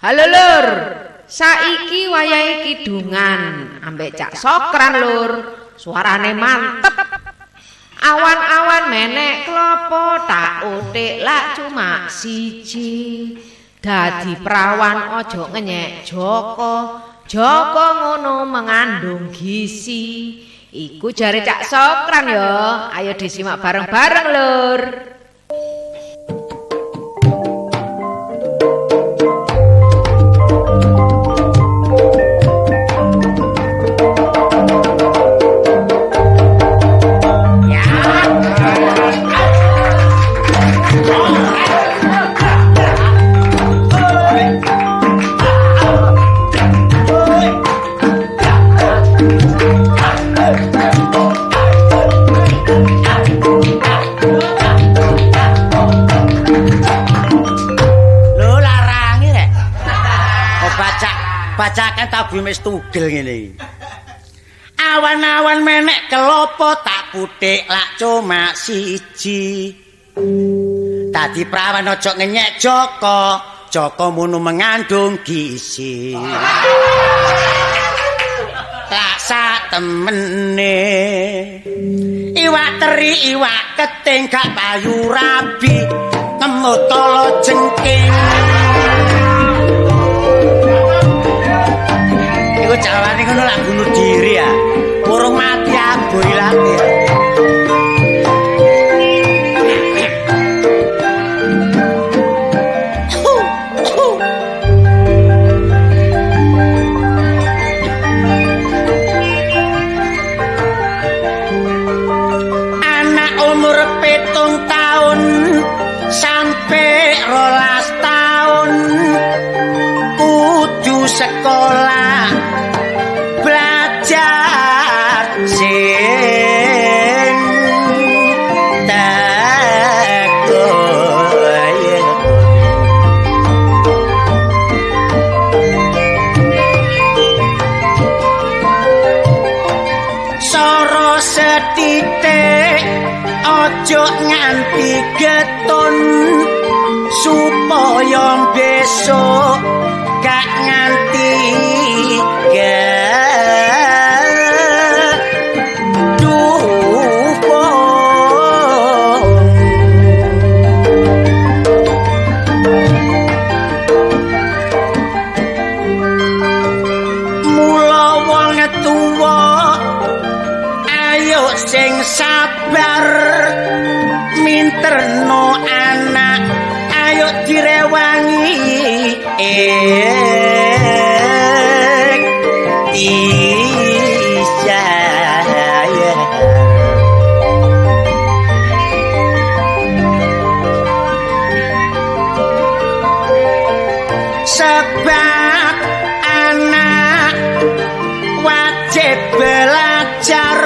Halo lur, saiki wayahe kidungan ambek Cak Sokran lur. Suarane mantep. Awan-awan menek klopo tak utik lak cuma siji. Dadi prawan ojo ngenyek Joko. Joko ngono mengandung gizi. Iku jare Cak Sokran yo. Ayo disimak bareng-bareng lur. Bacakan tabu wis tugel ngene iki. Awan-awan menek kelopo tak putik lak cuma siji. Dadi prawan aja ngenyek Joko, Joko munu mengandung gizi. Lak sak temene. Iwak teri iwak keting gak payu rabi, ngemut tolo jengking. Iku jawane ngono lak bunuh diri ya. Urung mati abu ilate. Anak umur 7 tahun sampai 12 tahun kudu sekolah belajar sing tekun. Soro setitik ojo nganti getun supaya besok gak nganti sing sabar minterno anak ayo direwangi sebab anak wajib belajar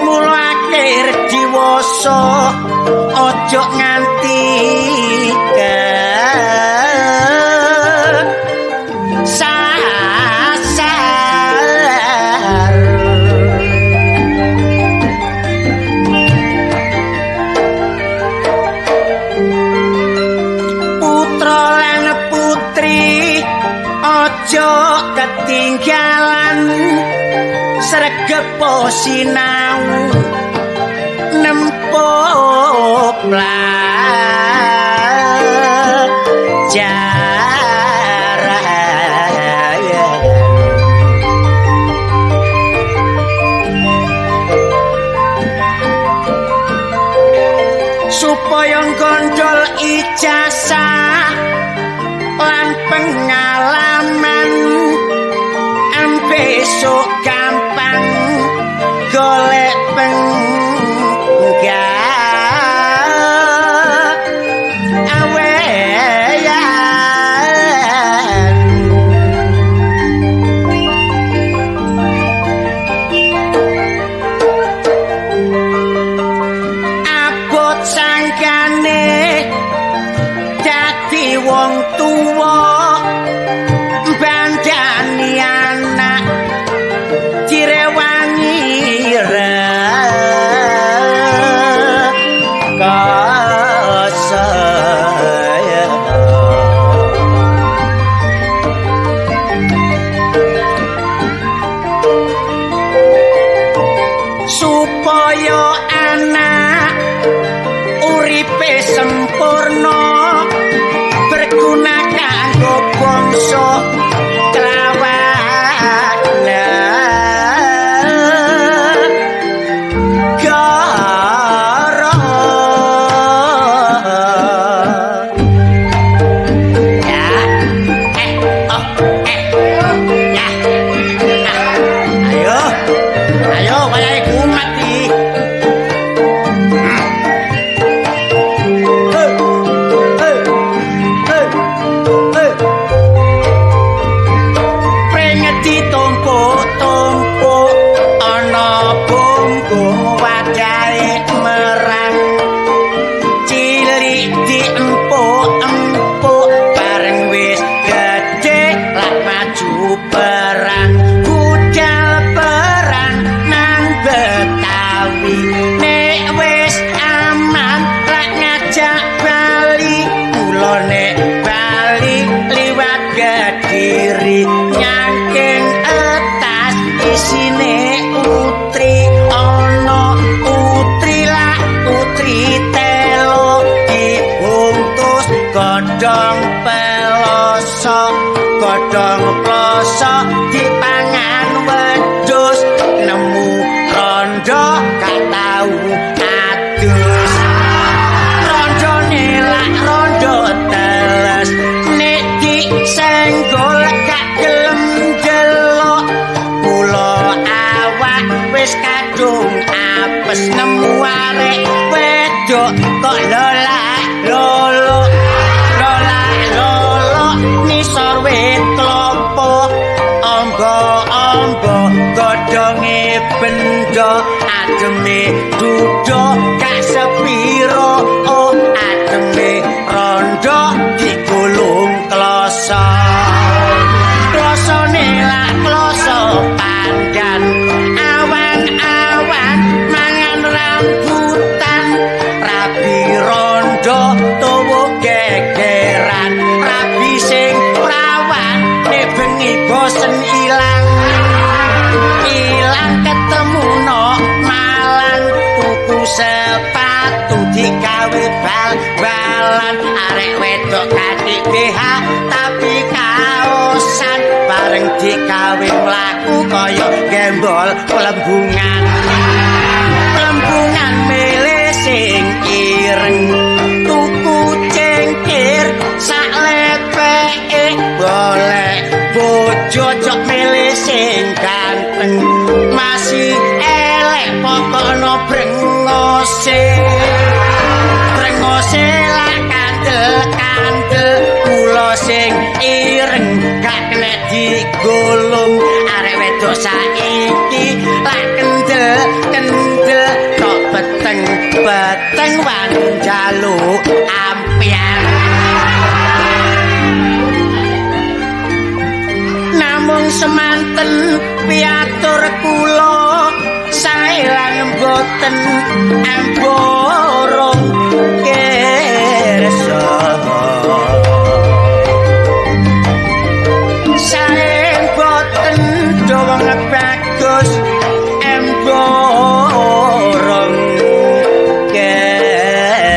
mula akhir dewasa ojo nganti kesasar. Putra lan putri ojo ketinggalan sregep sinau nempuh pelajaran. Supaya gondol ijazah lan pengalaman besok gampang golek penggawean. Godhong ploso dipangan wedhus, nemu rondo gak tau adus. Rondone lak rondo teles, nek disenggol gak gelem ndelok. Kula awak wis kadung apes, nemu arek wedok kok lolak lolok, lolak lolok nisor wit klopo. Ombo-ombo godhonge bendo, ademe dudo gak sepiro. Oh ademe rondo digulung kloso, klosone lak kloso pandan. Awan-awan mangan rambutan, rabi rondo tuwa gegeran, rabi sing prawan nek bengi bosen ilang. Ilang ketemu no Malang, tuku sepatu digawe bal-balan. Arek wedok katik BH tapi kaosan, bareng digawe mlaku kaya gembol plembungan. Plembungan milih sing ireng, tuku cengkir sak lepeke. Golek bojo jok milih sing ganteng, masih elek pokokno brengose. Brengose lak kandel-kandel, kula sing ireng gak kena digulung. Arek wedok saiki lak kendel-kendel, tok peteng peteng wani njaluk ampian. Namung semanten piatur kula, sae lan mboten amborong kersa. Sae mboten dawa bagus amborong kersa.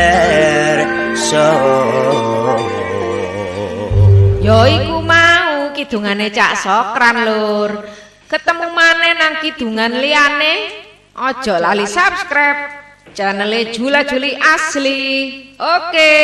Yo iku mau kidungane Cak Sokran lur. Ketemu maneh nang kidungan liyane. Aja lali subscribe channel Jula Juli Asli. Oke.